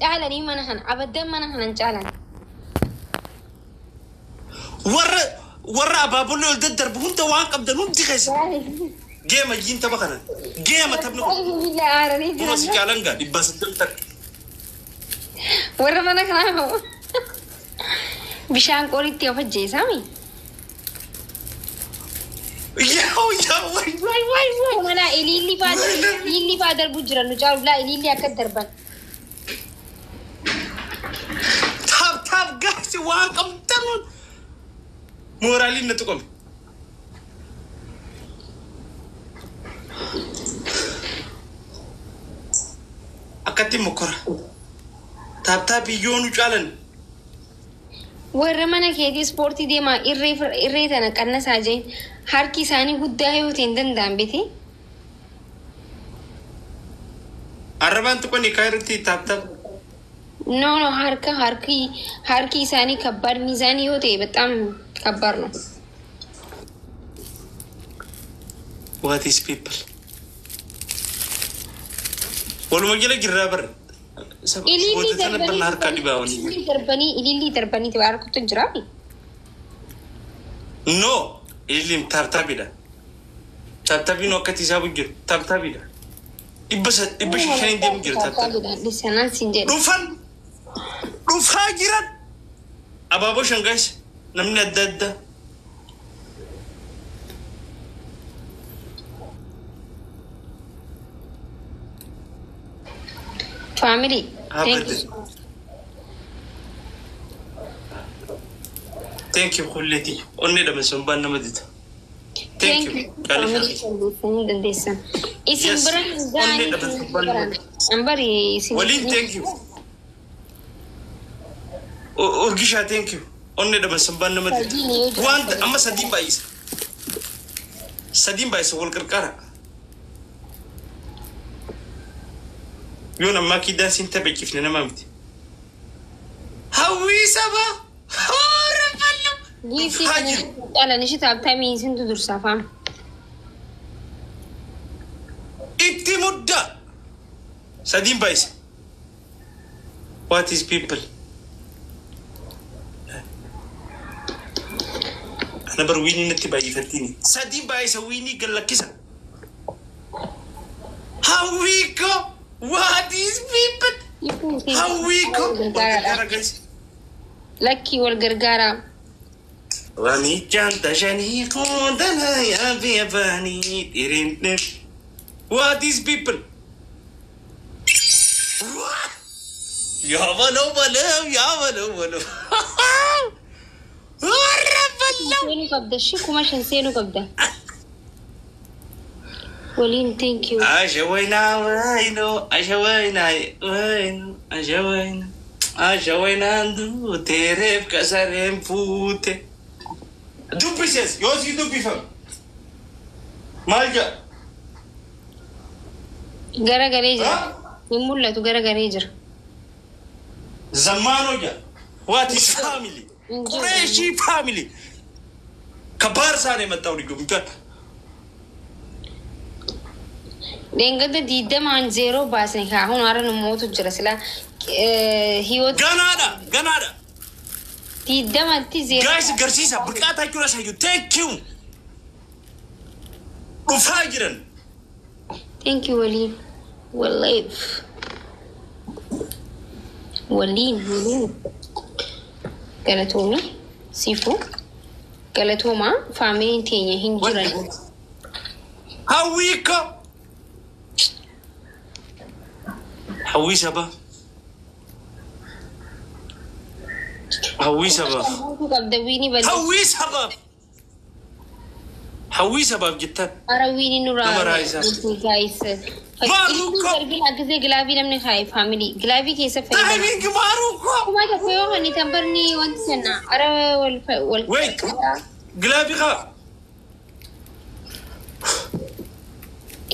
Caalanii mana kana abaddan mana kana hin caalan. Warra warra abaabollee ol daddarbu hunda waan qabdan hundi keessa. Geema jiin tapha kana. Geema taphni kun. Billaa aaranii Kunoo si jiran. caalan gaa 800. Warra mana kanaa hoo. Bishaan qoritti of ajjeesami. Yaa yaa way way way way. Mana ililli faa ililli faa darbu jiran nu caalu laa ililli akka darban. Tap tap guys waan qabdan. Mooraaliin na tuqame. Akkatti mokkora. Tap tap yoo nu caalan. Warra mana keetii ispoortii deemaa irree irree tana qannasaa jeen harki isaanii guddaa yoo ta'e hin danda'an biti. Arrabaan tuqanii kaa irratti tap tap. No, no, harka harki harki isaanii ከባድ ሚዛን yoo ta'e በጣም ከባድ ነው። What is people? Waluma jala jirraa bara. Ililli Goota tana darbanii barna harkaa dhibaa wani. ililli darbanii ililli darbanii ta'e harkutu jira. No! Ililliin tap tapidha. Tap tapiin akkatti isaa jiru. Tap tapidha. 500 deemu jira tap tap. Sanaan siin jedhe. Dhufan! Dhufaa jiran! Abaaboo shan guys. Namni adda addaa. Family. Haa Thank badde. you. Thank you kulleeti. Onnee dhame sombaan nama dita. Thank you. Family Qaalii. dandeessanii dandeessan. Isin Yes. bira hin Onnee ga'anii dhame sombaan nama dita. Ambari isin. Waliin thank you. Urgishaa thank you. Onnee dhame sombaan nama dita. Sadiin yoo jiraatan. Waan amma sadiin baay'isa. Sadiin baay'isa wal qarqara. Yoon ammaa kiddaan siin taphachiifne nama miti. Hawwii saba. Hoora bal'aa. Giiftii Dhufaa kana jiru. dhalan ishee taaptaamii isintu dursaa faama. Itti mudda. Sadiin baay'isa. What is people? Ana bar wiinii natti baay'ifattiini. Sadiin baay'isa wiinii gallakkisa. Hawwii ko. What is people? Hawwii ko. Wal gargaara guys. Lakkii wal gargaaraa. Ramichaan tashanii qoodana yaafi afaanii dhiriinne. What is people? What? yaa በለው በለው yaa በለው በለው warra በለው Seenuu qabda shi 5,000 seenuu qabda. Waliin thank you. አሸወይና ወይኖ አሸወይና ወይኖ አሸወይና አሸወይና ዱቴሬፍ ከሰሬን ፉቴ dubbises yoo sii dubbifame maal jedha? Garagalee jira. Hin mul'atu garagalee jira. Zammaanoo jedha. What is family? ቁሬሺ family ከባርሳ ነው የመጣው ልጁ የሚባል። Dheengadda 20-0 baasne kaa hun hara nu mootu jira sila hiyoot ገናዳ ገናዳ 20tti 0. Guys garsiisa ብቃታችሁን አሳዩ። Thank you dhufaa jiran. Thank you waliin. Waliif. Waliin waliin. Galatoomii siifuu. Galatoomaa faamiliin teenya hin jiran. Hawwii ko hawwii saba hawwii sabaaf Guutuu qabda wiinii balleessu. Hawwii sabaaf hawwii sabaaf jettan. Ara wiinii nurraa. Nama raayisaa. Guys. Maaruu ko. Darbin akkasii gilaavii namni kaaye faamilii. Gilaavii keessa fayyadamu. Timing maaruu ko. 1000 yoo kan itti barni wanti sana ara wal wal. Wait, glove kaa.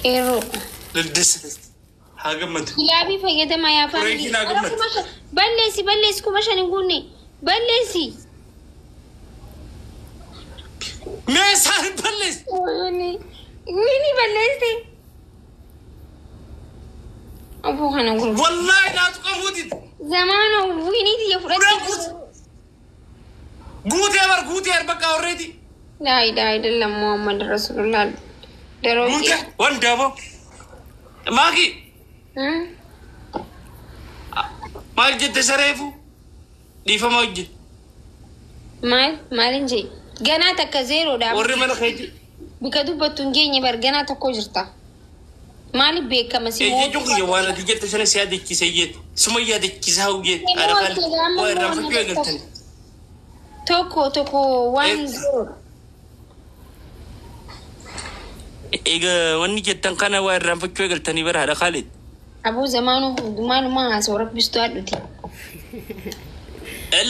Qeerroo. ልደሰት haa gammadu. Gilaavii fayyadamaa yaa faamilii. Reetiin haa gammadu. Ara 5,000 balleessi balleessi 5,000 hin guunne balleessi. Mee isaan balleessi. Wiinii wiinii balleessi. Aboo kana gurguru. Wallaahi naatu qabuuti. Zamaana wiiniiti ya fudhatte. Guutee bar guutee bakka horreeti. Laa ilaaha illallah Muhammad Rasulullah. Daroo. Guutee waan daaboo. Maaki. Maal jette sareefu? Dhiifama hojii. Maal maalin jee? Ganaa takka zeeroodha. Warri mana keetti. Bika dubbattu hin geenye bar ganaa tokko jirta. Maaliif beekama si Jechuun kiyya waan ati jette sana si yaadachiise jeetu. Suma yaadachiisaa hojii. Waa irraanfachuu eegaltan. Tokko tokko waan zeeroodha. Egaa wanni jettan kana waa irraanfachuu eegaltanii bara haadha Khalid. Aboo zamaanuu hundumaa haasawaa rabbistuu haadhuti.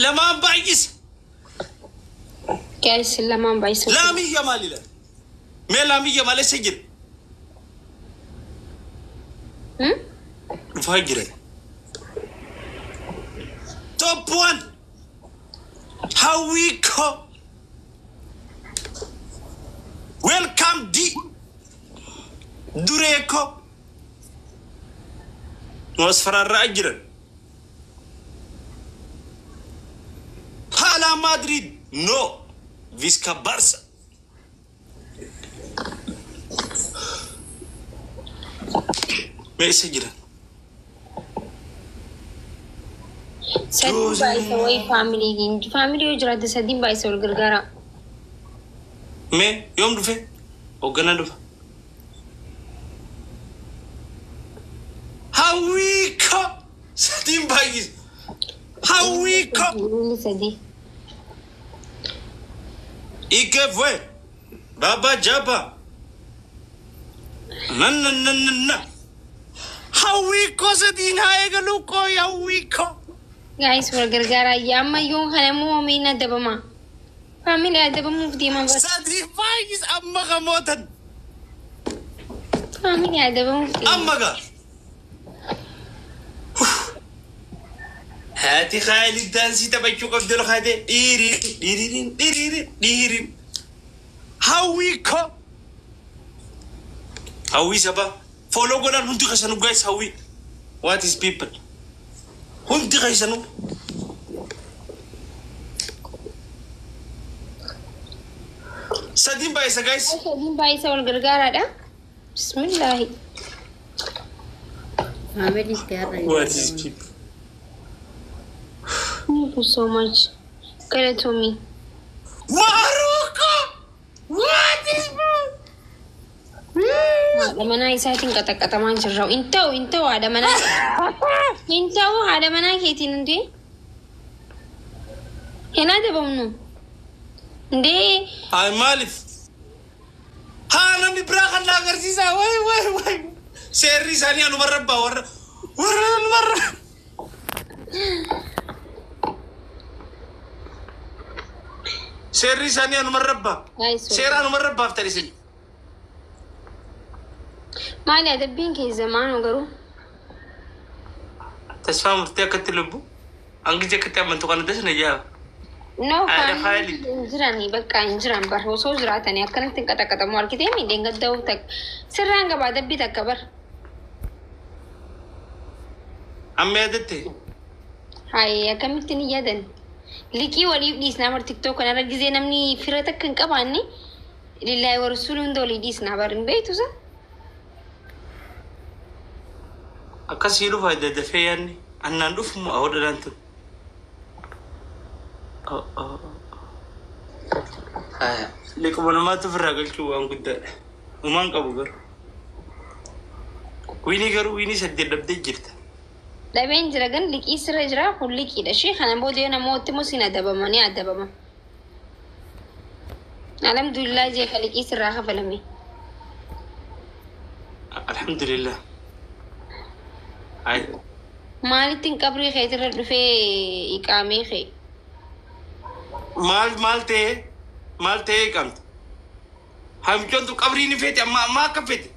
Lamaan baay'ise. Guys lamaan baay'ise. Laamiyya maalidha? Mee laamiyya maal eessa jira? Dhufaa jira. Top one. Hawwiiko. Welcome D. Dureeko. Nu as faraarraa jiran. Haala Madrid. No. Visca Barça. Mee eessa jiran? Sadiin baay'isa wayii faamiliitiin. Faamilii yoo jiraate sadiin baay'isa wal gargaara. Mee yoom dhufe? Hoogganaa dhufa. Hawwiiko. Sadiin baay'isa. Hawwiiko. Inni sadii. Ikefwe. Baba Jaba. Na na na na na. Hawwiiko sadiin haa eegalu koo hawwiiko. Guys wal gargaara. Amma yoon kana immoo miin adabama. Faamilii adabamuuf deema bara. Sadii baay'is amma gamootan. Faamilii adabamuuf deema. Amma gaa. Haati Khaalid daansii taphachuu qabdi ol kaatee dhiiriin dhiiriin dhiiriin dhiiriin. Hawwiiko. Hawwii saba. Follow godhan hundi keessanuu guys hawwii. What is people? Hundi keessanuu. Sadiin baay'isa guys. Sadiin baay'isa wal gargaaraadha. Bismillaahi. Faamilii itti har'a. What is people? Thank you so much. Galatoomi. Maruko! What is Haadha manaa isaatiin qaxaqqaxamaa jirra. Hin ta'u hin ta'u haadha manaa. Hin ta'u haadha manaa keetiin hundee. Hin adabamnu. Hundee Ay maaliif? Haa namni biraa kan na agarsiisa. Wayi wayi wayi. Seerri isaanii anumarra baa warra warra anumarra. Seerri isaanii anumarra baa. Seera anumarra baaftan isin. Maali adabbiin kee zamaanoo garuu? Tasfaa murtee akkatti lubbu. Hangiji akkatti amantu kana dasna jaa. No, Haadha faamilii Khalid. hin jiranii bakka hin jiran bar osoo jiraatanii akkanatti hin qaxaqqaxamu argitee miidheen gadda'uu takka sirraan qaba adabbii takka bar. Amma yaadatte? Hayi akkamitti ni yaadan? Liqii waliif dhiisnaa bar TikTok kanarra gizee namni fira takka hin qabaanne lillaahi wa rasuul hunda walii dhiisnaa bar hin beektu sa? Akkasii dhufa daddafee yaadni. Annaan dhufu awwadhaan tun. Liquma namaatu ofirraa galchuu waan guddaadha. Uumaan qabu garuu. Wiinii garuu wiinii saddeet dhabdee jirta. Dhabeen jira gan liqii sirra jira kun liqiidha ishee kana booda yoo namooti immoo siin adabama ni adabama. Alhamdulillah jee ka liqii sirraa kafalame. Alhamdulillah. Ay. Maalittiin qabrii keetirra dhufee iqaamee kee? Maal maal ta'ee maal ta'ee qabdi? Hamcoon tu qabrii ni feete amma amma akka feete.